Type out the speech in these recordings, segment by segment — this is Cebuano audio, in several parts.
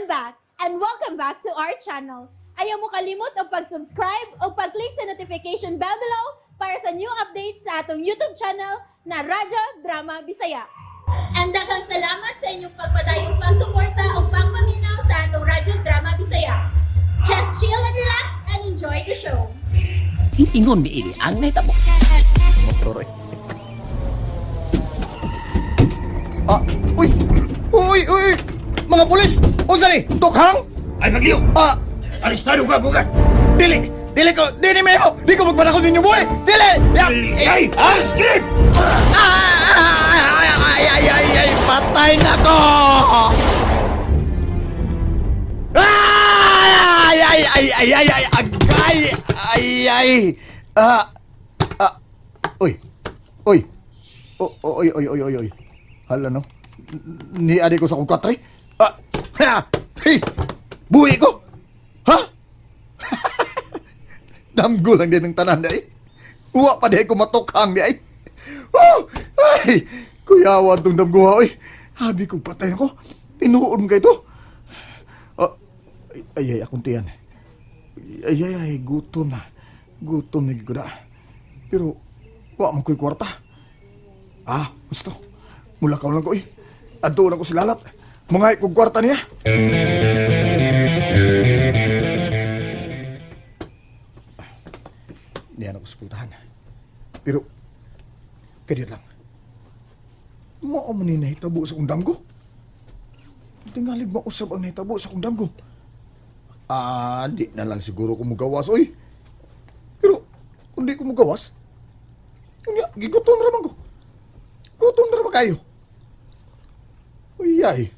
I'm back and welcome back to our channel. Ayaw mo kalimot og pag-subscribe o pag-click sa notification bell below para sa new updates sa atong YouTube channel na Radyo Drama Bisaya. And daghang salamat sa inyong pagpadayong pagsuporta o pagpaminaw sa atong Radyo Drama Bisaya. Just chill and relax and enjoy the show. Ingon ni ini ang nahitabo. Motor eh. Ah, uy! Uy, uy! Mga pulis! Unsa ni? Tukhang? Ay, pagliw! Ah, Arestado ka, Bugart! dili! Dili ko! Dili memo! Di ko magpanakot ninyo, boy! Dili! Ya! Ay! Ah! Escape! Ah! Ay, ay, ay, ay, ay! Patay na ko! Ay, ay, ay, ay, ay, ay, agay! Ay, ay! Ah! Ah! Uy! Uy! Oy, oy, oy, oy, oy. Hala no. Ni adi ko sa kong katre. Ah! Ha! Hey! Buhi ko! Ha? Damgo lang din ang tanan di ay. Wa pa di ay kumatukang di ay. Oh! Ay! Kuyawa itong damgo ha, oy. Habi kong patay ako. Tinuod mo kayo to. Ah, ay, ay, ay, akong tiyan. Ay, ay, ay, gutom na. Gutom na gyud ko na. Pero, wa man ko'y kwarta. Ah, gusto. Mula ka lang ko, eh. Adto lang ko si Lalat. Mga kong kwarta niya. Niyan ako sepultahan. Pero, kadiyot lang. Mao man ni nahitabo sa kong damgo. Tingalig mausab ang nahitabo sa kong damgo. Ah, di na lang siguro ko mugawas, oy. Pero, kung di ko mugawas, kunya, gigutom ra man ko. Gutom na ra ba kayo? Uy, ay.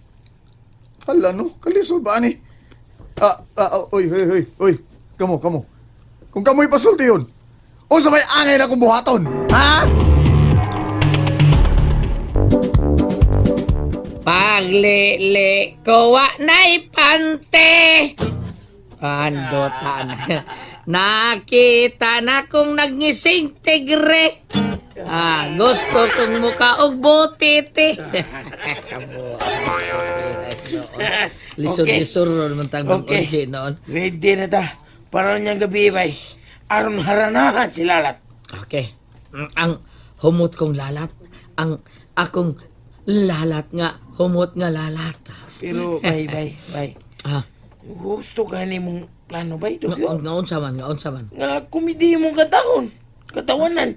Hala no, kalisod ba ani? Ah, ah, ah, oy, oy, oy, oy. Kamo, kamo. Kung kamoy pasulti yun, o sa may angay na kong buhaton, ha? Paglili ko wa na'y pante. Andotan. Nakita na kong nagngising tigre. Ah, gusto kong muka og butiti. Lisod-lisod ron man tang okay. Noon. Ready na ta. Para niyang gabi, bay. Aron haranahan si Lalat. Okay. Ang humot kong lalat, ang akong lalat nga, humot nga lalat. Pero, bay, bay, bay. Ah, Gusto ka ni mong plano, bay, Dokyo? ngaon sa man, ngaon sa man. Nga komedi mong katahon. Katawanan.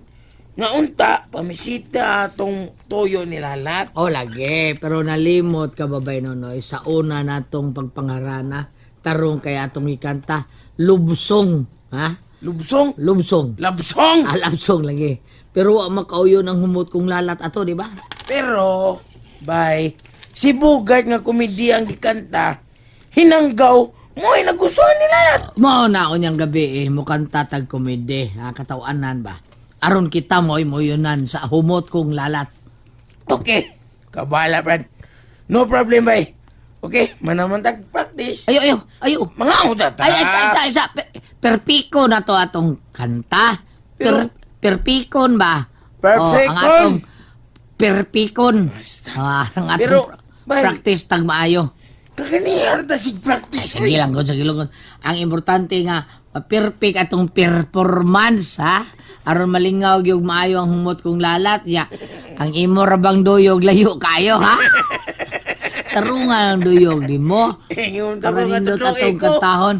Nga unta, pamisita atong toyo ni Lalat. Oh, lagi. Pero nalimot ka babay nonoy sa una natong pagpangarana, tarong kay atong ikanta, lubsong, ha? Lubsong. Lubsong. Labsong. Ah, labsong lagi. Pero wa makauyon ang humot kong lalat ato, di ba? Pero, bay, si Bugart nga komedi ang gikanta, hinanggaw, mo'y nagustuhan ni Lalat. Mao na unyang gabi eh, mukanta tag komede, ha, katawanan ba? Aron kita mo'y moyunan sa humot kong lalat. Okay. Kabala, Brad. No problem, bay. Okay, manamantag practice. Ayo, ayo, ayo. Mga ako ta. Ay, isa, isa, isa. Perpiko na to atong kanta. Perpikon ba? Perfecon. Oh, ang atong perpikon. Basta. Ah, ang atong Pero, bay. practice tag maayo. Kaganihar ta sig practice. Sige lang, gud, sige lang. Gud. Ang importante nga, perfect atong performance, ha? Aron malingaw gyud maayo ang humot kong lalat. Ya, ang imo ra bang duyog layo kayo, ha? Tarungan ang duyog di mo. Ingon ta ko Para nga nindot tutong atong ko. kantahon.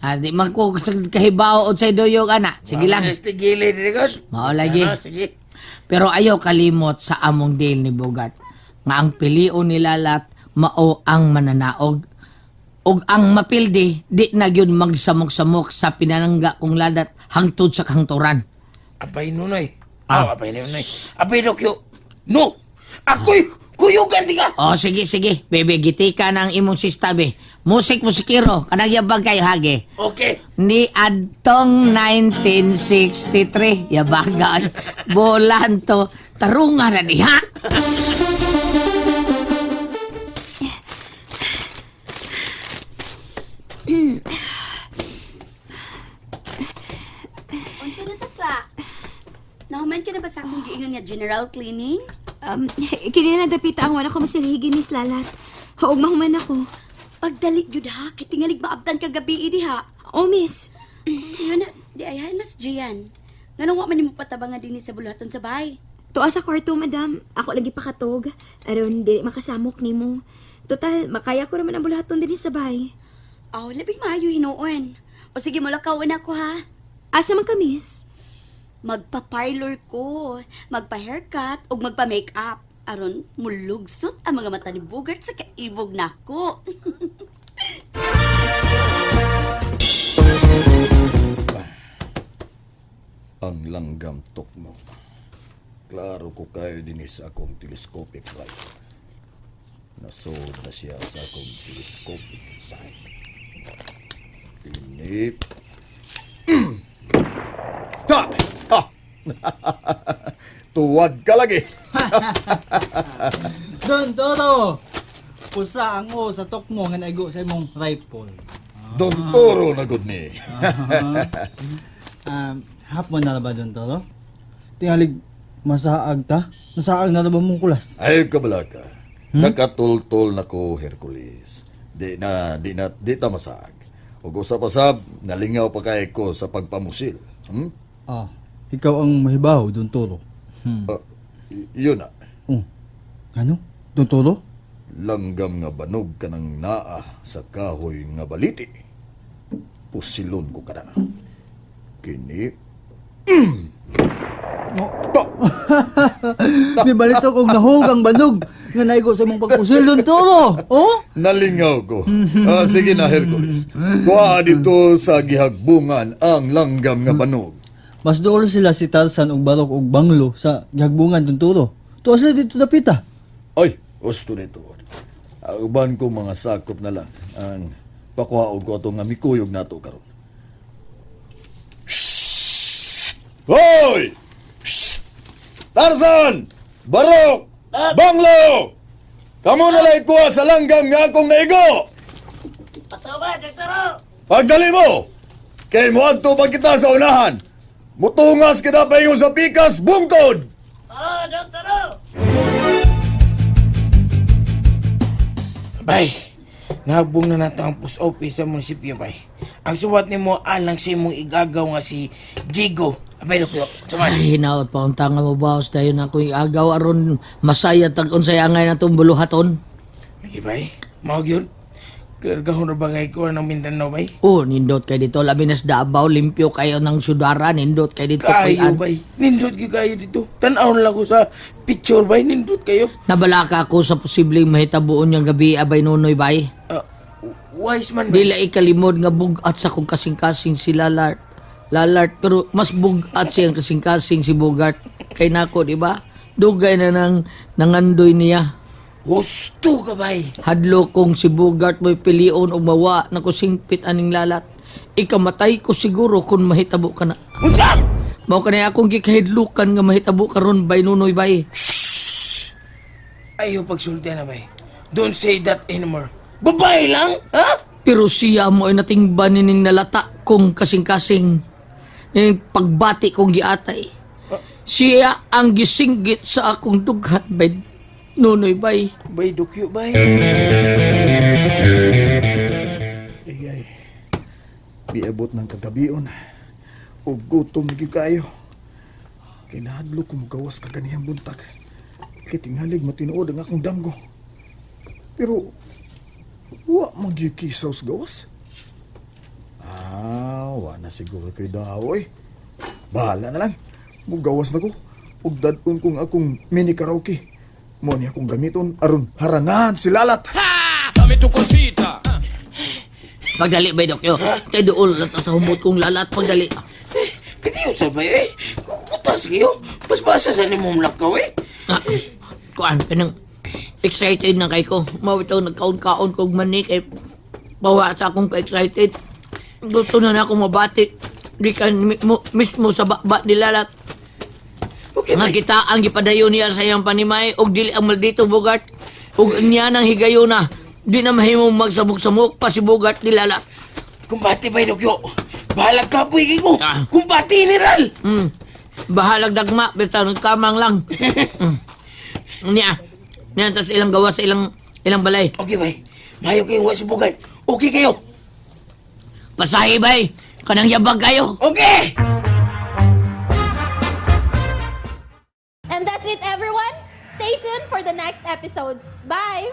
Ah, di man ko kahibaw unsay duyog ana. Sige lang. Este gilid gud. Mao lagi. Ano, sige. Pero ayaw kalimot sa among deal ni Bogart nga ang pilion ni Lalat mao ang mananaog ug ang mapildi di na gyud magsamok-samok sa pinanangga kong lalat hangtod sa kahangturan. Apay nunoy. Ah. Ah, apay nunoy. Apay dokyo. No. Ako'y kuyugan di ka. O sige sige, bebe gitika ng imong sista be. Musik musikiro kanang yabag kayo hage. Okay. Ni adtong 1963 yabaga ay bolanto tarungan na diha. Unsa na ta? Nahuman ka na ba sa akong giingon nga general cleaning? Kini na dapita ang wala ko masilhigi, Miss Lalat. Huog mahuman ako. Pagdali gyud ha, kay tingalig maabtan kagabi diha. Oh, miss. Yun na, di ay mas Gian. Nganong wa man nimo patabangan dinhi sa buluhaton sa bahay? Tuwa sa kwarto, madam. Ako lagi pakatog. Aron, dili makasamok nimo. Total, makaya ko naman ang bulahaton dinhi sa bahay. Aw, labing maayo hinuon. O sige, mulakaw na ko ha. Asa man ka, miss? Magpa-parlor ko, magpa-haircut ug magpa-makeup. Aron mulugsot ang mga mata ni Bugart sa kaibog nako. Ang langgam tok mo. Klaro ko kayo din sa akong telescopic rifle. Nasod na siya sa akong telescopic sight. Kinip. Ta! Ha! Tuwad ka lagi. Don Toro! Pusa ang o sa tokmo nga naigo sa imong rifle. Don Toro na gud ni. Hapon na ba, Don Toro? Tingalig, masaag ta? Nasaag na ba mong kulas? Ay kabalaka. Nakatultol na ko Hercules. Di na di na di ta masaag. Ug usa pa sab nalingaw pa kay ko sa pagpamusil. Hmm? Ah, ikaw ang mahibaw, Don Toro. Hmm. Ah, yun na. Oh. Ano? Don Toro? Langgam nga banog kanang naa sa kahoy nga baliti. Pusilon ko kada. Kini No. May balito kong nahog ang banog nga naigo sa imong pagpusil, Don Toro. Oh? Nalingaw ko. Ah, sige na Hercules. Kuha dito sa gihagbungan ang langgam nga banog. Mas dool sila si Tarzan og Barok og Banglo sa gihagbungan, Don Toro. Tuwa sila dito dapita. Ay, gusto nito. Ang uban ko mga sakop na lang ang pakuhaon ko atong nga mikuyog nato karon. Shhh! Hoy! Shh! Tarzan! Barok! Banglo! Kamo na lang kuha sa langgam nga akong naigo! Pagdali mo! Kay moadto pa kita sa unahan! Mutungas kita paingon sa pikas, bungkod! Bay, nahagbong na nato ang post office sa munisipyo, bay. Ang suwat nimo alang sa imong igagaw nga si Jigo. Abay, Dokyo. Saman. Ay, hinaot pa unta nga mabawas tayo na kung agaw aron masaya tag unsay angay na tong buluhaton. Lagi, bay. Mao gyud. Klargahon ra ba kay ko ng Mindanao, bay? Oh, nindot kay dito labi na sa Davao, limpyo kayo ng syudara, nindot kay dito Kayo, kuy-an. bay. Nindot gyud kayo dito. Tan-awon lang ko sa picture, bay. Nindot kayo. Nabalaka ako sa posibleng mahitabuon niyang gabi abay nunoy bay. Ah, wise man, bay. Dila ikalimod nga bugat sa kong kasing-kasing si Lalart. Lalart pero mas bugat siyang kasing-kasing si Bogart kay nako, di ba? Dugay na nang nangandoy niya. Gusto ka, bay. Hadlo kong si Bogart mo'y pilion o mawa na kusingpit aning lalat. Ikamatay ko siguro kung mahitabo ka na. Unsa? Mao kanay akong gikahidlukan nga mahitabo karon bay nunoy bay. Ayaw pagsulti na, bay. Don't say that anymore. Babae lang, ha? Pero siya mo ay natingban nining nalata kong kasing-kasing. Nining pagbati kong giatay. Siya ang gisinggit sa akong dughan bay nunoy bay. Bay, Dokyo, bay. Ay, ay. Biabot ng kagabion. O gutom na gyud kaayo. Kay nahadlok ko mugawas ka ganihang buntag. Kay tingalig matinuod ang akong damgo. Pero, wa man gyud kisaw sa gawas. Ah, wa na siguro kay daw eh. Bahala na lang. Mugawas na ko. Ug dad-on kong akong mini karaoke. Mo ni akong gamiton aron haranahan si Lalat. Pagdali bay Dokyo. Kay duol na ta sa humot kong lalat pagdali. Kaniyo sa bay, eh. Kukutas kayo. Basbasa sa nimong lakaw, eh. Ah, kuan kanang excited na kay ko. Mao bitaw nagkaon-kaon kog mani kay bawa sa akong ka-excited. Gusto na na akong mabati. Di ka mismo sa baba ni Lalat. Okay, Nga bay. kita ang gipadayon niya sa iyang panimay og dili ang maldito Bogart ug niya nang higayona. Di na mahimong magsamok-samok pa si Bogart ni Lalat. Kumbati, bay, Dokyo. Bahalag kapoy kay ko. Ah. Kumbati, General. Bahalag dagma bitaw nagkamang lang. Niya. Niya tas ilang gawa sa ilang ilang balay. Okay, bay. Mayo kayo wa si Bugart. Okay kayo. Pasahi bay, kanang yabag kayo. Okay! And that's it, everyone. Stay tuned for the next episodes. Bye!